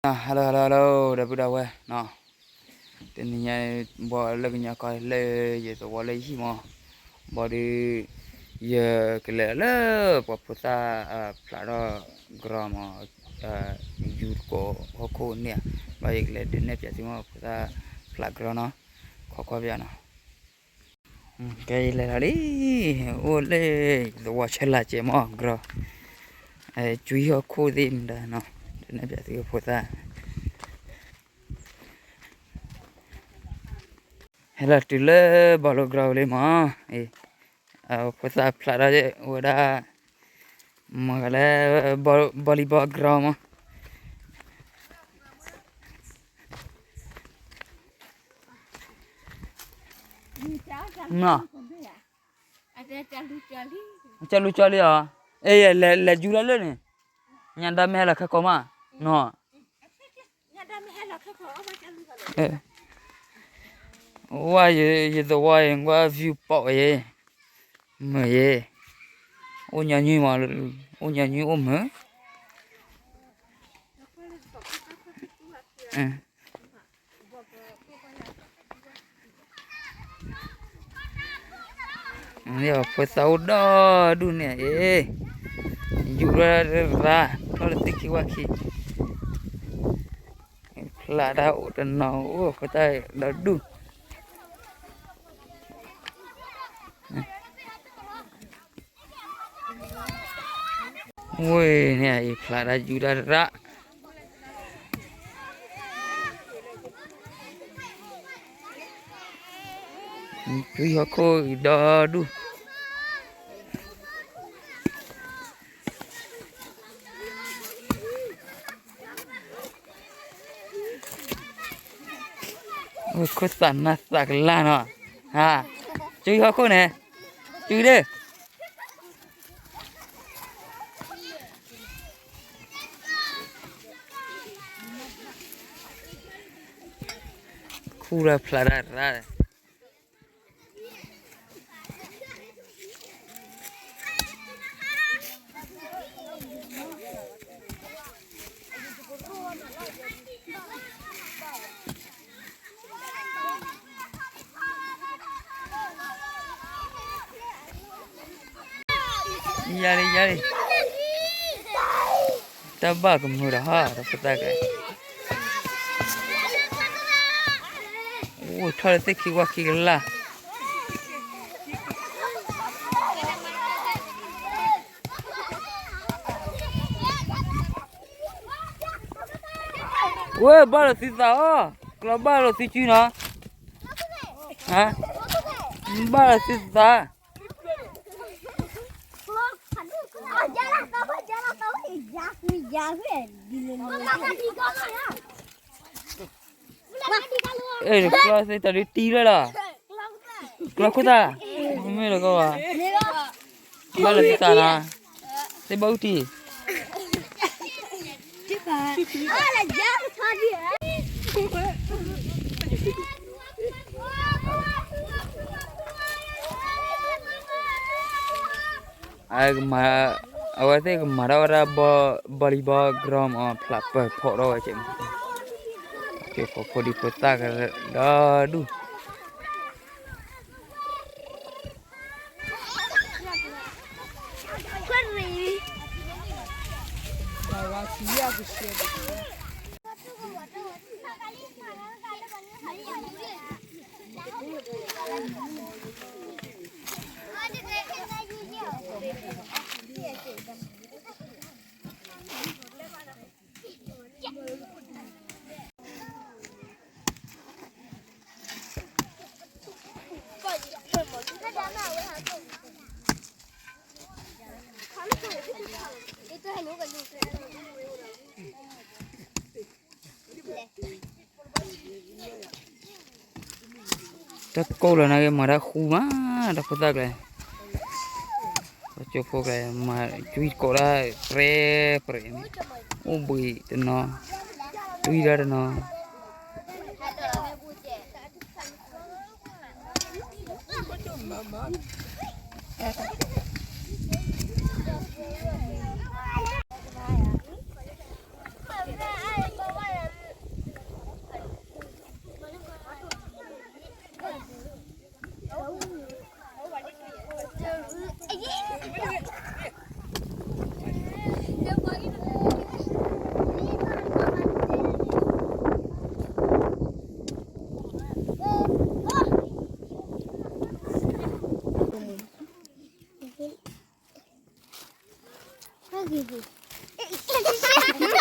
Hello hello hello ဒီပုၢ်ဒီဝဲၢ်နီၤ, တနံၤညါ ဘီလၢကညီကီၢ်လၢယသဝီလၢဟံၣ်မး, ဘီဒီး ယကလဲၤလၢပှၤဖိသၣ်ဖျးထီၣ်ကြီမး, ယူၤတကိးဟီၣ်ခိၣ်န့ၣ်ဧါ, ဘီယကလဲၤဒုးနဲၣ်ပၠးသုမး ဖိသၣ်ဖျးကြီနီၤ, ခီခီပၠးနီၤ. ကဲယလဲၤလီၤလံ, အိၣ်လၢသဝီဆၢလၢ်ကဲမးကြီ, ကွံဟီၣ်ခိၣ်သ့ၣ်မတၤနီၤ, ဒုးနဲၣ်ပၠးသုဖိသၣ် ဟဲလီၤတုၤလၢဘီလီၤကြီလံမး, ဖိသၣ်ဖျးထီၣ် ဝဲဒၣ် မ့ၢ်လၢ volleyball ground မး, ကၠီလူကၠီလံဧါ, အဲ လဲၤယူၤလီၤလၢန့ၣ်, ညါဒါမ့ၢ်ဟဲလီၤခဲကိာ်မး, နီၤ ဝဲယသဝီအံၤ ကွၢ် view ပီၣ်ဝဲယဲ, မုာ်ယဲ, အိၣ်ညီနုၢ်မး, အိၣ်ညီနုၢ်အိၣ်မုာ် ဖိသၣ်အိၣ်ဒီဒူၣ်န့ၣ်အံၤ, ယူၤရၢ်ရၢ် ထီၣ်လၢသ့ၣ်ခံဝၣ်ခံ, ဖျးတၢ်အိၣ်တနီၤအိၣ်ဖိသၣ်ဒီဒူၣ် ဝဲန့ၣ်အံၤဖျးတၢ်ယူၤတၢ်ရၣ်, ကွံဟီၣ်ခိၣ်အံၤဒီဒူၣ် ခိၣ်သးနၢ်သးကလၢ်နီၤ, ကွံဟီၣ်ခိၣ်န့ၣ်, ကွံဒၢ ခူၣ်လၢဖျးတၢ်ရၣ် ယၤလံ ယၤလံ, တၢ်ဘၣ်ကမုာ်ဒီးဟါ တၢ်ဖိသၣ်ကဲ, အိၣ်ထီၣ်လၢသ့ၣ်ခံဝၣ်ခံကလၢ် ဝဲဘၣ်လီၤသုသးအီၤ, ကျီဘၣ်လီၤသုစုနီၤ, ဘၣ်လီၤသုသး, ကျီသ့ၣ်တၢ်ဒုးတံၢ်လၢလီၤ, ကျီခိၣ်သၣ်, မ့ၢ်လီၤကီဘၣ်, ဘၣ်လီၤသုသးနီၤ, သ့ၣ်ဘၣ်အူထံ အဝဲသ့ၣ်ကမၤထီၣ်ဝဲဒၣ် volleyball ground အဖျးပၢၤဖီၣ်ထီၣ်ဝဲကဲ, ကဲဖိဖိဒံဖိသၣ်ကဒီဒူၣ် တၢ်ကိၢ်လီၤနာ်က့ မၤတၢ်ဃူမး တၢ်ဖိသၣ်ကျဲ, ပှၤကၠိဖိကျဲ မၤကွံကိးဒၣ်ပြဲပြဲန့ၣ်, အိၣ်ဘှံးတနီၤ, တွံၢ်ဒၣ်တနီၤ မ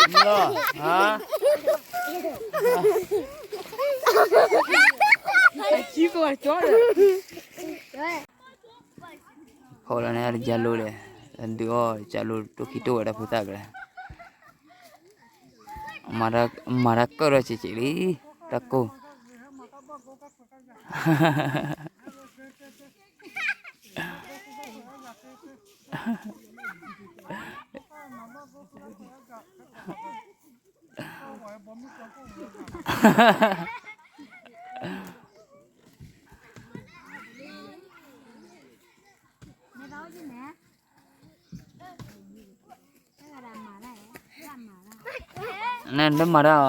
မ့ၢ်လီၤ, ဟါ, ဖီလီၤန့ၣ် တကလိလဲၣ်, ဒုးအီၣ်တကလိတိၢ်ခံတိၢ်ဝဲဒၣ်ဖိသၣ်ကလဲၣ်, မၤတၢ်ကၢၣ်ထီၣ်စ့ၢ်ကီးလံ, တၢ်ကိၢ် နတမၤတၢ်အီၤ,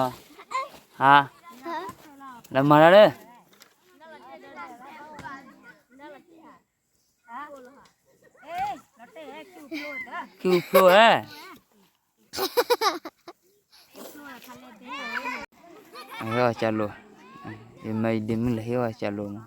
ဟါ, နမၤတၢ်လၢ ခံဖျိဧါ, ဟ့ၣ်အီၤကလိ, ယမၤယဒ့မုၣ်လၢဟ့ၣ်အီၤကလိမး.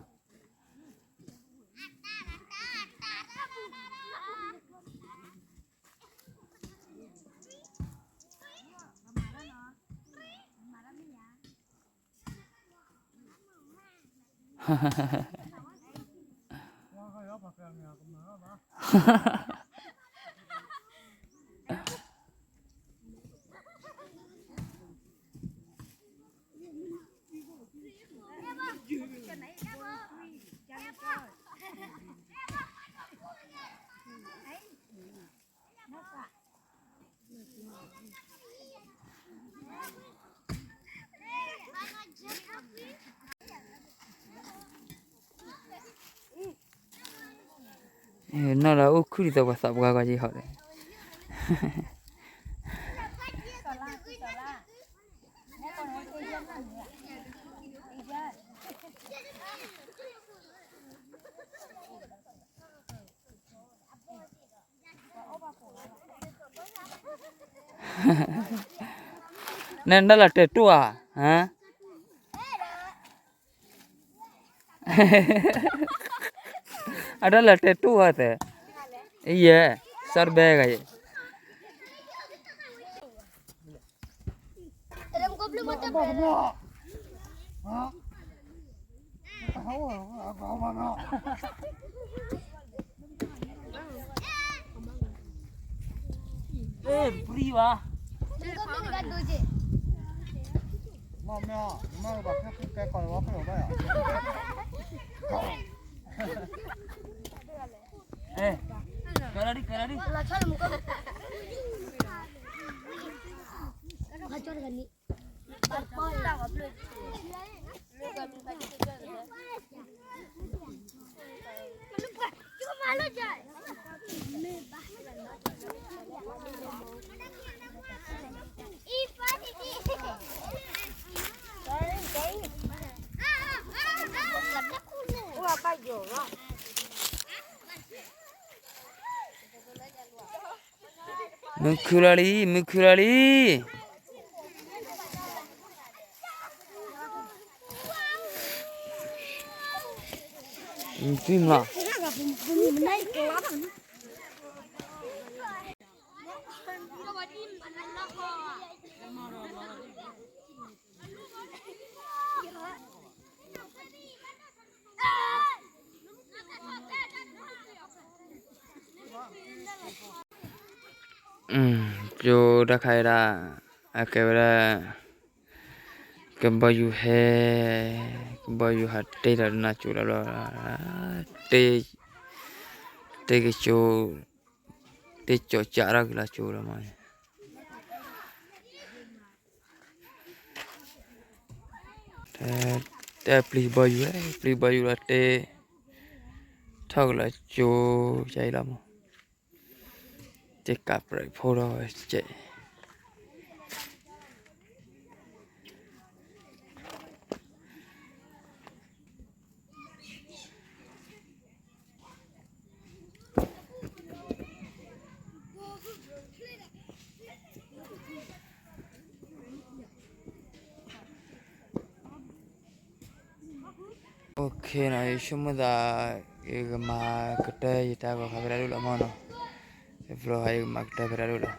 နီၢ်လၢအိၣ်ခုၣ်ဒ်သိးပှၤသးပှၢ်ကွၢ်က့ၤဟီၣ်ဒီး နဒၣ်လီၤတဲာ်တိၢ်ဧါ, အဒၣ်လီၤတဲာ်တိၢ်ဧါသ့, ယဲ, စီတဘဲဂၤယဲ မုၢ်ခုၣ်လီၤလံ, မုၢ်ခုၣ်လီၤလံ. မုၢ်ခုၣ်လီၤ. ကၠိတၢ်ခါအံၤဒၣ် အကဲဝဲဒၣ် ကဘီယူၤဟဲ, ကဘီယူၤဟးတ့ထီၣ်တနၤကၠိလီၤဘျီ, တ့, တ့ကၠိ, တ့ကၠိကးထီၣ်က့ၤလီၤကၠိလီၤမး. တဲပျံၤဘီယူၤ, ပျံၤဘီယူၤလီၤတဲ, ထီၣ်က့ၤလီၤကၠိ, ကဲအံၤလီၤမး, တဲကးပြဲးဖိထီၣ်ဝဲကဲအံၤ. အိၣ်ခ့နီၤ, ယဆိကမိၣ်သး ယကမၤကတၢၢ်ယတၢ်ဂီၤဖဲဒၣ်ဒိၣ်လီၤမးနီၤ, ယဖျိဟး ယကမၤကတၢၢ်ဖဲဒၣ်ဒိၣ်လီၤ.